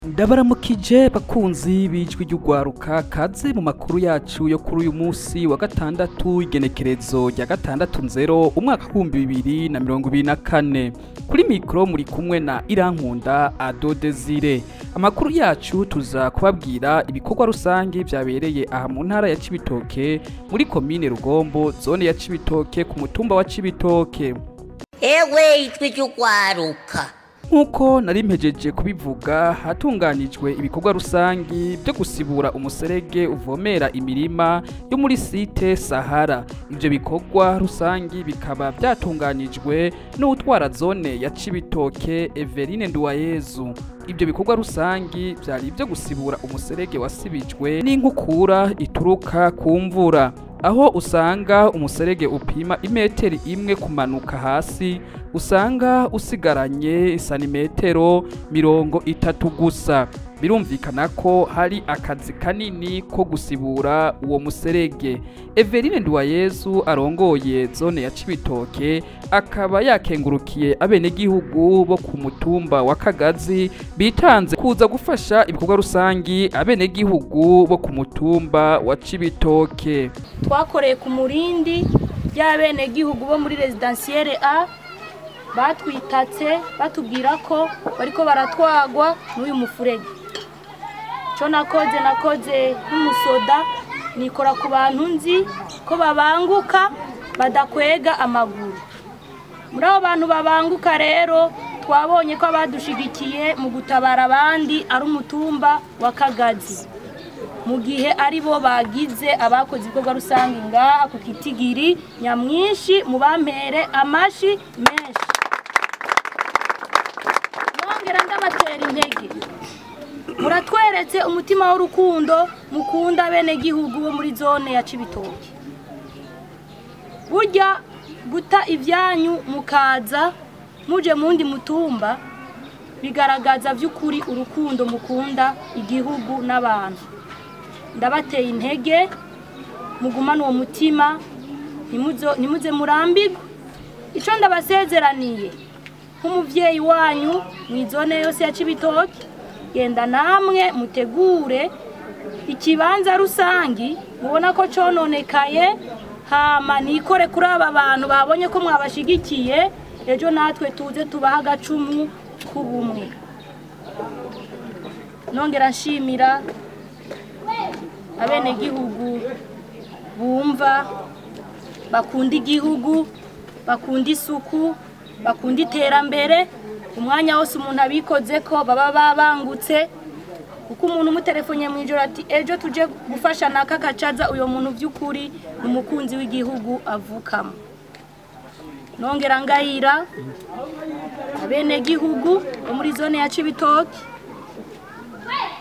Ndabaramukije bakunzi b'ijwi ry'ugwaruka, kaze mu makuru yacu yo kuri uyu munsi wa gatandatu, igenekerezo rya 6/0 umwaka 2024. Kuri mikro muri kumwe na Irankunda Ado Desire. Amakuru yacu tuza kubabwira ibikorwa rusange vyabereye aha mu ntara ya Cibitoke, muri komine Rugombo, zone ya Cibitoke, ku mutumba wa Cibitoke. Ewe ijwi ry'ugwaruka. Nkuko nari mpejeje kubivuga, hatunganijwe ibikorwa rusangi byo gusibura umuserege uvomera imirima yo muri site Sahara. Ivyo bikorwa rusangi bikaba byatunganijwe n'utwara zone ya Cibitoke, Everine Nduwayezu. Ibyo bikorwa rusangi byari ibyo gusibura umuserege wasibijwe n'inkukura ituruka ku mvura, aho usanga umuserege upima imetero 1 kumanuka hasi, usanga usigaranye santimetero 30 gusa. Birumvikana ko hari akazi kanini ko gusibura uwo muserege. Everine Nduwayezu arongoye zone ya Cibitoke akaba yakengurukiye abenegihugu bo ku mutumba wa Kagazi bitanze kuza gufasha ibikorwa rusangi abenegihugu bo ku mutumba wa Cibitoke. Twakoreye ku murindi y'abenegihugu bo muri residentielle A, batwitatse batubwira ko bariko baratwagwa n'uyu mufurege. Cyo nakoze nk'umusoda, nikora ku bantu nzi ko babanguka badakwega amaguru. Muri abo bantu babanguka rero twabonye ko abadushigikiye mu gutabara abandi ari umutumba wa Kagazi, mu gihe ari bo bagize abakoze ibikorwa rusange ngaha ku kitigiri nyamwinshi. Mubampere amashi menshi. Nongera ndabatera intege, muratweretse umutima w'urukundo mukunda bene gihugu bo muri zone ya Cibitoke. Burya guta ivyanyu mukaza muje mundi mutumba bigaragaza vy'ukuri urukundo mukunda igihugu n'abantu. Ndabateye intege, mugumane uwo mutima, nimuze murambirwe. Ico ndabasezeraniye nk'umuvyeyi wanyu mu zone yose ya Cibitoke, genda namwe mutegure ikibanza rusangi mubona ko cononekaye, hama nikore kuri aba bantu babonye ko mwabashigikiye, ejo natwe tuze tubaha agacumu k'ubumwe. Nongera nshimira abenegihugu bumva bakunda igihugu, bakunda isuku, bakunda iterambere. Umwanya wose umuntu abikoze ko baba babangutse, kuko umuntu umutelefonye mu ijoro ati ejo tuje gufasha naka kacaza, uyo muntu by'ukuri umukunzi w'igihugu avukamo. Nongera ngayira abenegihugu bo muri zone ya Cibitoke,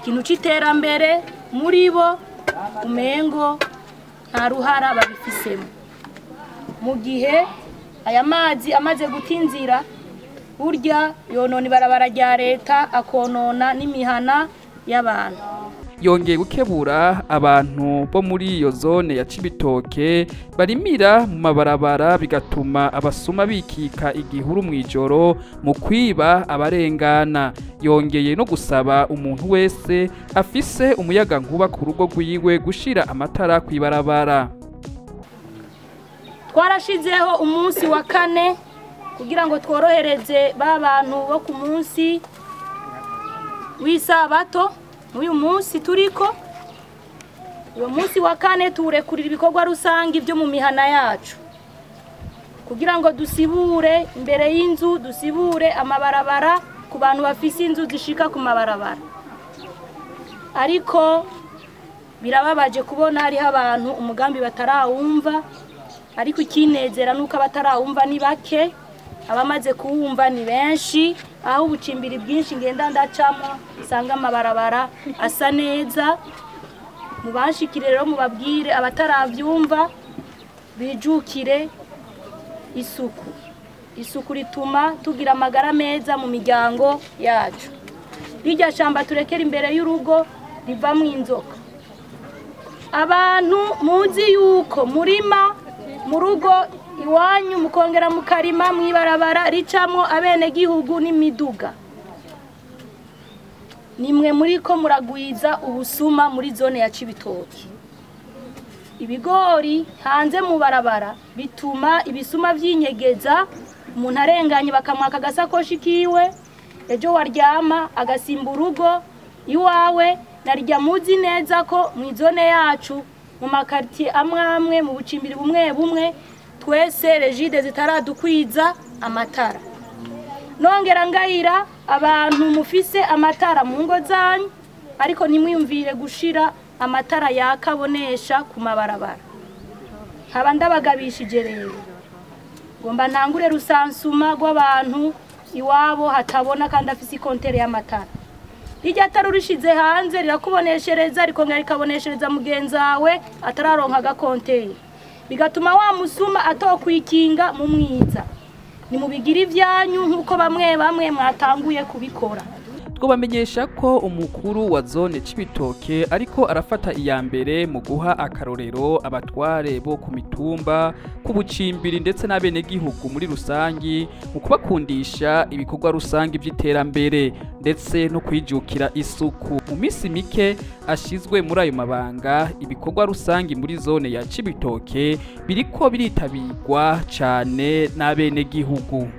ikintu c'iterambere muri bo umengo nta ruhara babifisemo. Mu gihe aya mazi amaze gutinzira, burya yonona ibarabara rya leta, akonona n'imihana y'abantu. Yongeye gukebura abantu bo muri iyo zone ya Cibitoke barimira mu mabarabara, bigatuma abasuma bikika igihuru mu ijoro mu kwiba abarengana. Yongeye no gusaba umuntu wese afise umuyaga nkuba ku rugo rwiwe gushira amatara kw'ibarabara. Twarashizeho umunsi wa 4 kugira ngo tworohereze ba bantu bo ku munsi w'isabato. Uyu munsi turiko, uwo munsi wa 4 turekurira ibikorwa rusange byo mu mihana yacu, kugira ngo dusibure imbere y'inzu, dusibure amabarabara ku bantu bafise inzu zishika ku mabarabara. Ariko birababaje kubona hariho abantu umugambi batarawumva, ariko ikinezera nuko abatarawumva ni bake, abamaze kuwumva ni benshi. Aho ubucimbiri bwinshi ngenda ndacamo usanga amabarabara asa neza. Mubashikire rero mubabwire abataravyumva bijukire isuku. Isuku rituma tugira amagara meza mu miryango yacu. Rirya shamba turekera imbere y'urugo rivamwo inzoka. Abantu muzi yuko murima mu rugo iwanyu mukongera mukarima mwibarabara ricamwo abenegihugu n'imiduga. Nimwe muri ko muragwiza ubusuma muri zone ya Cibitoke. Ibigori hanze mu barabara bituma ibisuma vyinyegeza, umuntu arenganye bakamwaka agasakoshi kiwe, ejo waryama agasimba urugo iwawe. Narirya muzi neza ko mu zone yacu mu makartier amwe amwe mu bucimbiri bumwe bumwe twese Regide zitaradukwiza amatara. Nongera ngayira abantu mufise amatara mu ngo zanyu, ariko ntimwiyumvire gushira amatara yakabonesha ku mabarabara. Nkaba ndabagabishije rero, ngomba ntangure rusansuma rw'abantu iwabo hatabona kandi afise ikontere y'amatara. Irya tara urishize hanze rirakuboneshereza, rikongera rikaboneshereza mugenzi wawe atararonka agakonteri, bigatuma wa musuma atokwikinga mu mwiza. Nimubigire ivyanyu nk'uko bamwe bamwe mwatanguye kubikora. Twobamenyesha ko umukuru wa zone Cibitoke ariko arafata iya mbere mu guha akarorero abatware bo ku mitumba, ku bucimbiri ndetse n'abenegihugu muri rusangi mu kubakundisha ibikorwa rusangi by'iterambere ndetse no kwijukira isuku. Mu minsi mike ashizwe muri ayo mabanga, ibikorwa rusangi muri zone ya Cibitoke biriko biritabirwa cane n'abenegihugu.